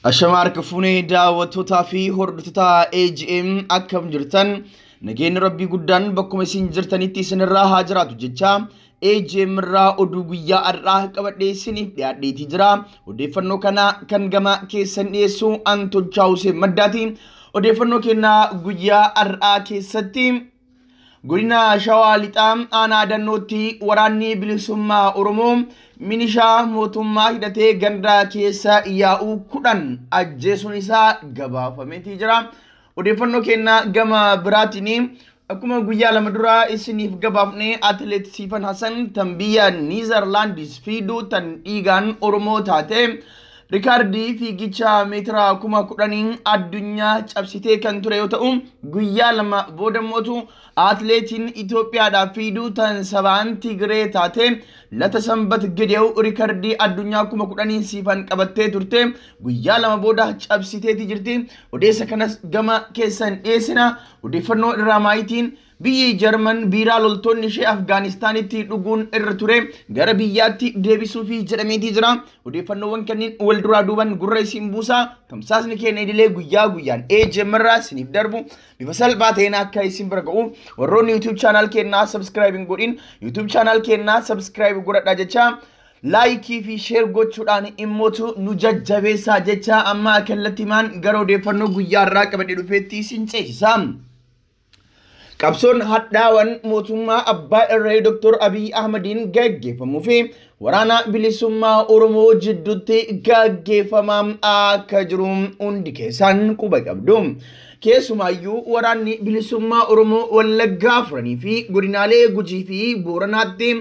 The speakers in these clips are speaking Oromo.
Ashama harka fuunee daawwattootaa fi hordoftoota AGM akkam jirtan, nageenyi rabbii guddaan bakkuma isin jirtanitti isinirraa haa jiraatu jecha AGM irraa oduu guyyaa har'aa qabadhee isiniif dhiyaadheetii jira. Odeeffannoo kana kan gama keessan dhiyeessu Antolchaa Hussein Maddaati. Odeeffannoo kennaa guyyaa har'aa keessatti godina Shawaa Lixaa aanaa Dannootti waraanni bilisummaa Oromoo milishaa mootummaa hidhatee ganda keessa yaa'uu 10 ajjeesuun isaa gabaafameetii jira. Odeeffannoo kennaa gama biraatiin akkuma guyyaa lama duraa isiniif gabaafne Atileet Siifan Hasan tan biyya Niizerlaandis fiigduu tan dhiigaan Oromoo taate rikaardii fiigicha meetira 10,000 addunyaa cabsitee kan ture yoo ta'u, guyyaa lama booda mootu atileetiin Itoophiyaadhaaf fiigduu tan sabaan Tigree taate Lata Sanbat Gidew rikardii addunyaa 10,000 siifan qabattee turte guyyaa lama booda cabsiteeti jirti. Odeessa kanas gama keessan dhiyeessina. Odeeffannoo irraa maayitiin biyyi Jarman biiraa loltoonni ishee Afgaanistaanitti dhuguun irra ture gara biyyaatti deebisuufi jedhameetii jira. Odeeffannoowwan kanneen wal duraa duuban gurra isin buusaa. Tamsaasni keenya idilee guyyaa guyyaan AGM irraa isiniif darbu bifa salphaa ta'een akka isin bira ga'u warroonni YouTube channel keenyaa subscribe hin godhin YouTube channel keenyaa subscribe godhadhaa jecha laayikii fi sheer gochuudhaan immootu nu jajjabeessaa jecha amma kallattiimaan gara odeeffannoo guyyaa irraa qabadhee dhufeetti isin ceesisa. Qabsoon hadhaawwan mootummaa abbaa irree Dr. Abiy Ahmediin gaggeeffamuu fi waraana bilisummaa Oromoo jidduutti gaggeeffamaa akka jiru hundi keessan quba qabdu. Keessumaayyuu waraanni bilisummaa Oromoo Wallaggaa afranii fi godinaalee Gujii fi Booranaatti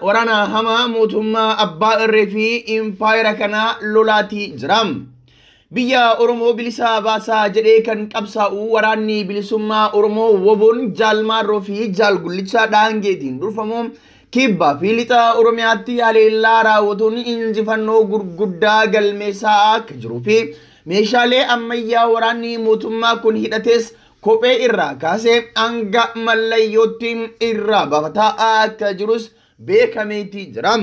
waraana hamaa mootummaa abbaa irree fi impaayera kanaa lolaatii jira. Biyya Oromoo bilisa baasaa jedhee kan qabsaa'u waraanni bilisummaa Oromoo woboon Jaalmaarroo fi Jaalgullichaa Dhaangeetiin durfamu kibbaa fi lixa Oromiyaatti haleellaa raawwatuun injifannoo gurguddaa galmeessaa akka jiruu fi meeshaalee ammayyaa waraanni mootummaa kun hidhates kophee irraa kaasee hanga mallayyootti irraa baafataa akka jirus beekameetii jira.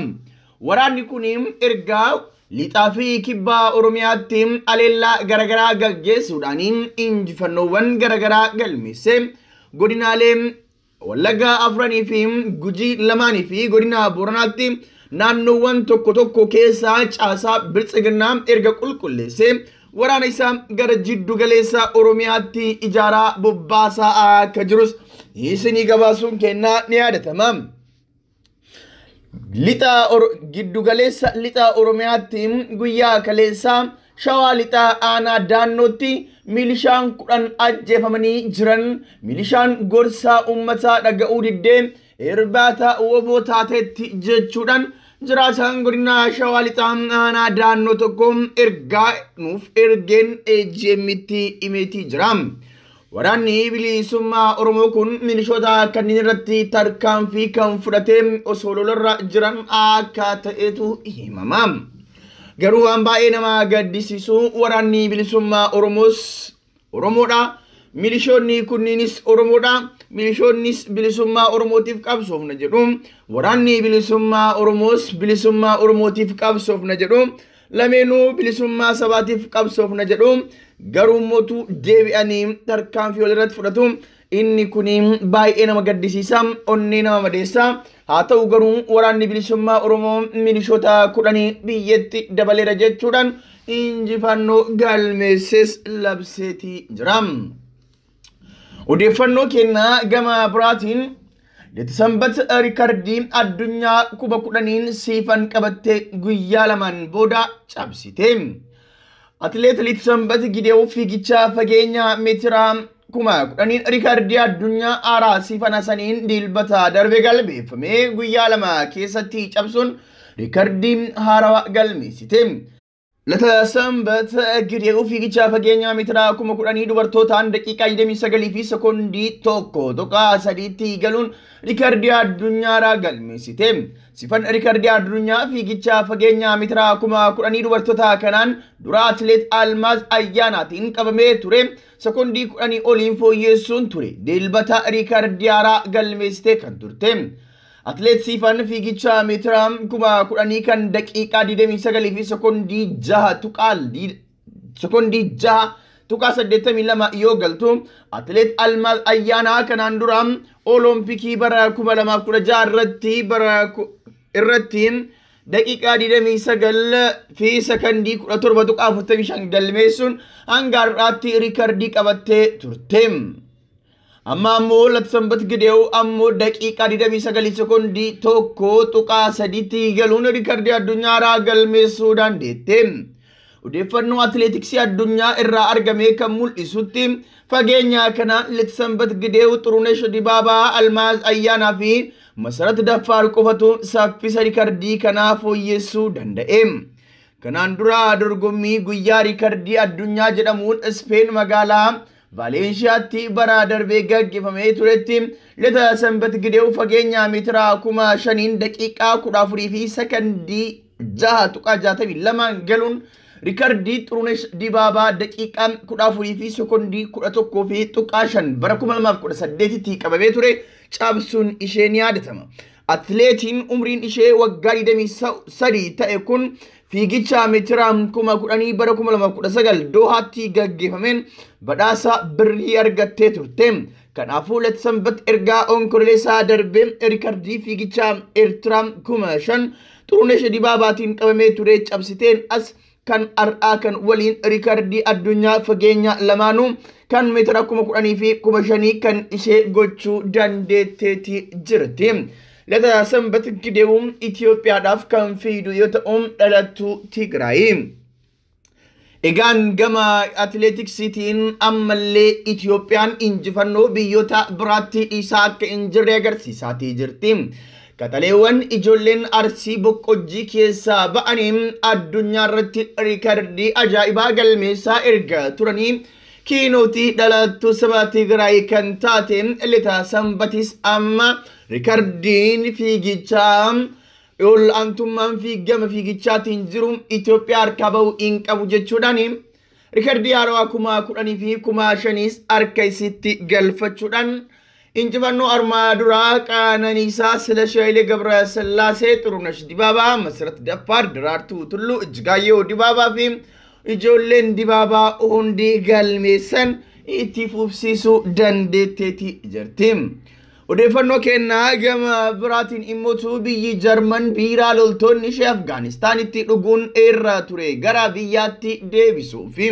Waraanni kun ergaa lixaa fi kibbaa Oromiyaatti haleellaa garaagaraa gaggeessuudhaan injifannoowwan garaagaraa galmeesse. Godinaalee Wallaggaa afranii fi Gujii lamaanii fi godina Booranaatti naannoowwan tokko tokko keessaa caasaa biltsiginnaa erga qulqulleesse waraana isaa gara jiddu galeessa Oromiyaatti ijaaraa bobbaasaa akka jirus isinii gabaasuun kennaa ni yaadatama. Lixa giddugaleessa lixa Oromiyaatti guyyaa kaleessaa Shawaa lixaa aanaa Daannootti milishaan 10 ajjeefamanii jiran. Milishaan gorsaa uummataa dhaga'uu diddee irbaata woboo taateetti jechuudhaan jiraataan godina Shawaa lixaa aanaa Daannoo tokko ergaa nuuf ergeen AGM'tti himeetii jira. Waraanni bilisummaa Oromoo kun milishoota kanneen irratti tarkaanfii kan fudhatee osoo lolarra jiran akka ta'etu himama. Garuu waan baay'ee nama gaddisiisu waraanni bilisummaa Oromoos Oromoodha. Milishoonni kunniinis Oromoodha. Milishoonnis bilisummaa Oromootiif qabsoofna jedhu. Waraanni bilisummaa Oromoos bilisummaa Oromootiif qabsoofna jedhu. Lameenuu bilisummaa sabaatiif qabsoofna jedhu. Garuu mootu deebi'anii tarkaanfii walirratti fudhatu. Inni kun baay'ee nama gaddisiisa, onnee nama madeessa. Haa ta'u garuu waraanni bilisummaa Oromoo milishoota 10 biyyatti dabaleera jechuudhaan injifannoo galmeesses labseetii jira. Odeeffannoo kennaa gama biraatiin Sanbat rikardii addunyaa 10,000 siifan qabattee guyyaa lamaan booda cabsite. Atileet Sanbat Gidew fiigicha fageenya meetira 10,000 rikardii addunyaa haaraa Siifan Hasaniin dilbata darbe galmeeffame guyyaa lama keessatti cabsuun rikardii haarawaa galmeessite. Lata Sanbat Gidew fiigicha fageenya meetira 10,000 dubartootaan daqiiqaa 29 fi sekoondii 1.3tti galuun rikardii addunyaa galmeessite. Sifan rikardii addunyaa fiigicha fageenya meetira 10,000 dubartoota kanaan dura atileet Almaaz Ayyaanaatiin qabamee ture sekoondii 10 oliin fooyyessuun ture dilbata rikardii haaraa galmeessite kan turte. Atileet Siifan fiigicha meetira 10,000 kan daqiiqaa 29 fi sekoondii 6.2 sekondii 6.82 yoo galtu, atileet Almaaz Ayyaanaa kanaan dura Olompikii bara 2016 irratti bara irratti daqiiqaa 29 fi sekondii 17.45 galmeessuun hanga har'aatti riikardii qabattee turte. Amma ammoo Latsanbat Gideew ammoo daqiiqaa 29 sekondii 1.3tti galuun riikardii addunyaa galmeessuu dandeette. Odeeffannoo atileetiksii addunyaa irraa argame kan mul'isutti fageenya kana Latsanbat Gideew, Xurunesh Dibaabaa, Almaaz Ayyaanaa fi Masarat Daffaar qofatu saffisa riikardii kanaa fooyyessuu danda'e. Kanaan dura dorgommii guyyaa riikardii addunyaa jedhamuun Ispeen magaalaa Vaalenshiyaatti bara darbee gaggeeffamee turetti Latsanbat Gideew fageenya meetira 5,000 daqiiqaa 14 fi sekondii 6.62 galuun riikardii Xurunesh Dibaabaa daqiiqaa 14 fi sekondii 11.5 bara 2018tti qabamee ture cabsuun ishee ni yaadatama. Atileetiin umriin ishee waggaa 23 ta'e kun fiigicha meetira 10,000 bara 2019 Doohaatti gaggeeffameen badhaasa birrii argattee turte. Kanaafuu Latsanbat ergaa Onkololeessaa darbee riikardii fiigicha Eertiraa 5,000 Xurunesh Dibaabaatiin qabamee ture cabsiteen as kan har'aa kan waliin riikardii addunyaa fageenya lamaanuu kan meetira 10,000 fi 5,000 kan ishee gochuu dandeetteeti jirti. Latsanbat Gideew Itoophiyaadhaaf kan fiidu yoo ta'u dhalattuu Tigraayi. Egaan gama atileetiksiitiin ammallee Itoophiyaan injifannoo biyyoota biraatti dhiisaa akka hin jirre agarsiisaatii jirti. Qaxaleewwan ijoolleen Arsii Boqqojjii keessaa ba'anii addunyaa irratti riikardii ajaa'ibaa galmeessaa erga turanii kiinootii dhalattuu saba Tigraay kan taate Latsanbatis amma riikardiin fiigichaa ol aantummaan fiigama fiigichaatiin jiru Itoophiyaa harkaa bahuu hin qabu jechuudhaan riikardii haarawaa 10,000 fi 5,000 harka isitti galfachuudhaan injifannoo armaa duraa Qananiisaa Silashii Hayilee Gabrasillaasee, Xurunesh Dibaabaa, Masarat Daffaar, Daraartuu Tulluu, Ijjigaayyoo Dibaabaa fi ijoolleen Dibaabaa hundi galmeessan itti fufsiisuu dandeetteeti jirti. Odeeffannoo kennaa gama biraatiin immoo biyyi Jarman biiraa loltoonni ishee Afgaanistaanitti dhuguun irra ture gara biyyaatti deebisuufi.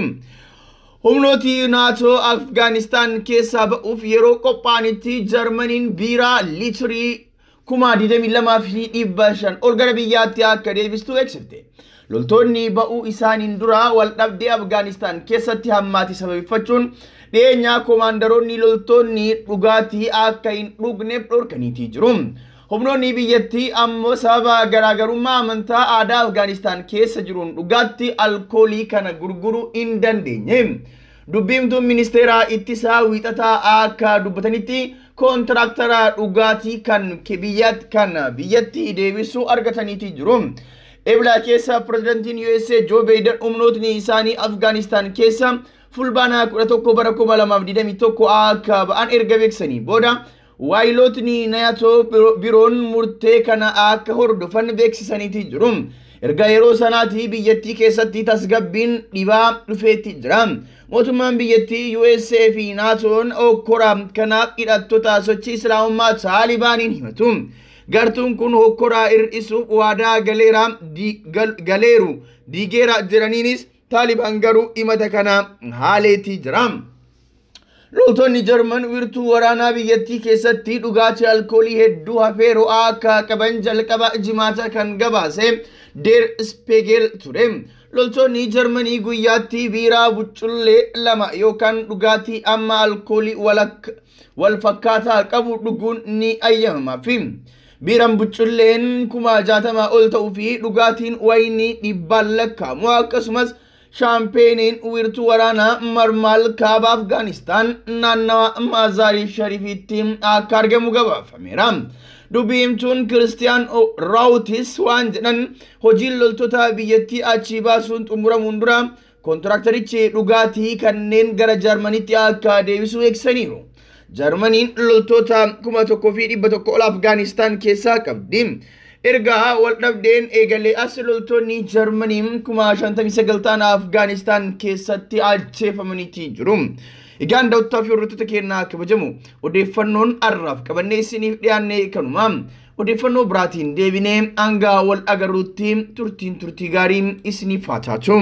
Humnooti naatoo Afgaanistaan keessaa ba'uuf yeroo qophaa'anitti Jarmaniin biiraa liitirii 22,500 ol gara biyyaatti akka deebistu beeksifte. Loltoonni ba'uu isaaniin dura wal dhabdee Afgaanistaan keessatti hammaate sababeeffachuun dhiyeenyaa koomaandaroonni loltoonni dhugaatii akka hin dhugneef dhorkaniitii jiru. Humnoonni biyyattii ammoo sababa garaagarummaa amantaa aadaa Afgaanistaan keessa jiruun dhugaatti alkoolii kana gurguruu hin dandeenye. Dubbiimtuun ministeera ittisaa wiixataa akka dubbatanitti koontiraaktara dhugaatii kan biyyatti deebisuu argataniitii jiru. Ebla keessa pirezidantiin USA Joe Biden humnootni isaanii Afgaanistaan keessa fulbaana 11 bara 2021 akka ba'an erga beeksisanii booda waayilootni naatoo biroon murtee kana akka hordofan beeksisaniitii jiru. Erga yeroo sanaati biyyattii keessatti tasgabbiin dhibaa dhufeetti jira. Mootummaan biyyattii USA fi naatoon hokkora kanaaf hidhattoota sochii Islaamummaa Taalibaaniin himatu. Gartuun kun hokkora hir'isuuf waadaa galeeru diigeera jedhaniinis Taalibaan garuu himata kana haaleetii jira. Loltoonni Jarman wiirtuu waraanaa biyyattii keessatti dhugaatii alkoolii hedduu hafeeroo akka qaban jalqaba jimaata kan gabaase Der Spiegel ture. Loltoonni Jarmanii guyyaatti biiraa buccullee 2 yookaan dhugaatii amma alkoolii wal fakkaataa qabu dhuguun ni ayyamamaafi. Biiraan bucculleen 60,000 ol ta'uu fi dhugaatiin wayinii 100 lakkaa'amu akkasumas shaampeeniin wiirtuu waraanaa marmaal kaaba Afgaanistaan naannawa Maazaarii Shariifitti akka argamu gabaafameera. Dubbiimtuun Kiristiyaan Raawutis waan jedhan hojiin loltoota biyyattii achii baasuun xumuramuun dura kontiraakterichi dhugaatii kanneen gara Jarmanitti akka deebisu beeksisaniiru. Jarmaniin loltoota 1,100 ol Afgaanistaan keessaa qabdi. Erga wal dhabdeen eegalee as loltoonni Jarmanii 59,000 ta'an Afgaanistaan keessatti ajjeefamaniiti jiru. Egaan daawwattoota fi hordoftoota keenyaa kabajamu, odeeffannoon har'aaf qabannee isiniif dhiyaanne kanuma. Odeeffannoo biraatiin deebinee hanga wal agarruutti turtiin turtii gaarii isiniif haa taatu.